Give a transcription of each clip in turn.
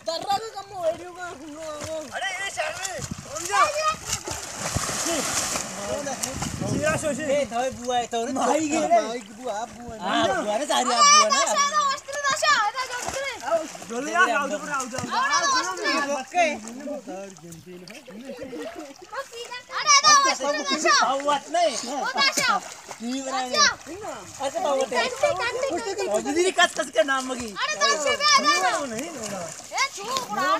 درا کا کم ویڈیو کا۔ ارے، اے شاہ، ہم جا۔ سیرا شوشے۔ اے تو بوا ہے، تو مائی گے۔ مائی بوا، بوا۔ ہاں، بوا نا، ساری آپ بوا نا۔ دولیا، آؤ، آؤ، آؤ، آؤ۔ اوکے۔ ارے، دا واسطے دا شاہ۔ او دا شاہ۔ اچھا، تو بولے۔ کنٹی، کنٹی، کنٹی۔ او دیدی کس کس کے نام مگی۔ ارے، دا شاہ بیا، دا نا۔ اے چھو، بڑا نا۔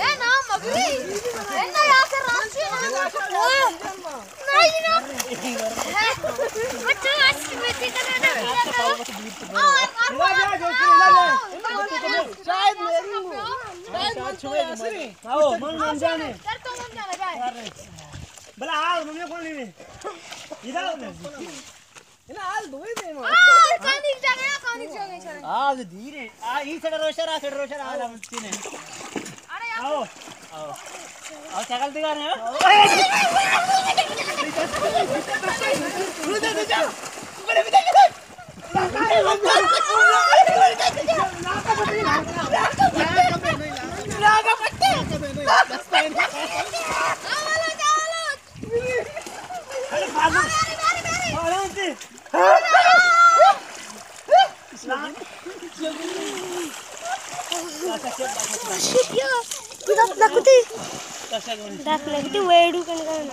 اے نام مگی۔ اے نا یا کر راشی نا۔ نہیں نا۔ بچہ اس میں تھی کرنا۔ شاید میری۔ آؤ، من، من جانے۔ بلا، آؤ، من کون نہیں۔ ادھر آؤ۔ نا، حال دوئی دے ما۔ آ، کانی جگہ، کانی جگہ، چلے۔ آ، دھیرے۔ آ، ای سڑ روشا را، سڑ روشا را، آ، لام تینے۔ ارے، آؤ۔ آؤ۔ آؤ، چگل دگا رہے ہو۔ دپ لگتی، دپ لگتی ویڈیو کن کن۔